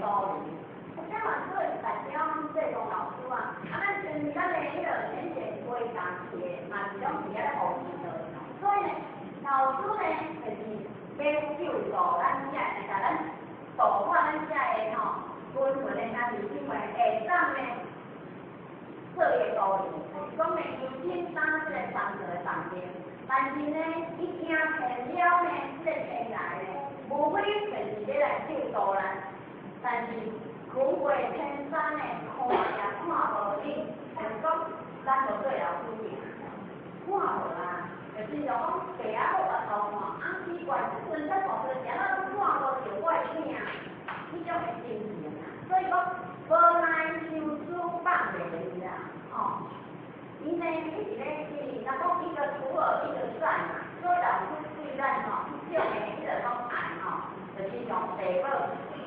找蘇林。請問這個是代表這個老師啊？啊，咱像咱的彼個淺顯規共去的，嘛是攏是遐咧學習的。所以呢，老師呢，就是要救助咱遮個，共咱度化咱遮個吼，輪迴的兄弟姊妹會當呢，做伊的導遊，就是講呢，由簡單這個幫助的房間，但是呢，伊驚騙了呢，這個天來呢，無非就是欲來救度咱，但是困過天山呢，看也看無影，就是講咱無做老師爾，看無啦，就是像講爸仔母額頭看，啊奇怪，這陣才看出來，怎啊閣看無著我的影，彼種的心情啊，所以講無奈相思放袂離啦，吼。伊呢一直咧，因為若講一個除惡一個善嘛，所以老師對咱吼，彼種的彼個講愛吼，就是像爸母。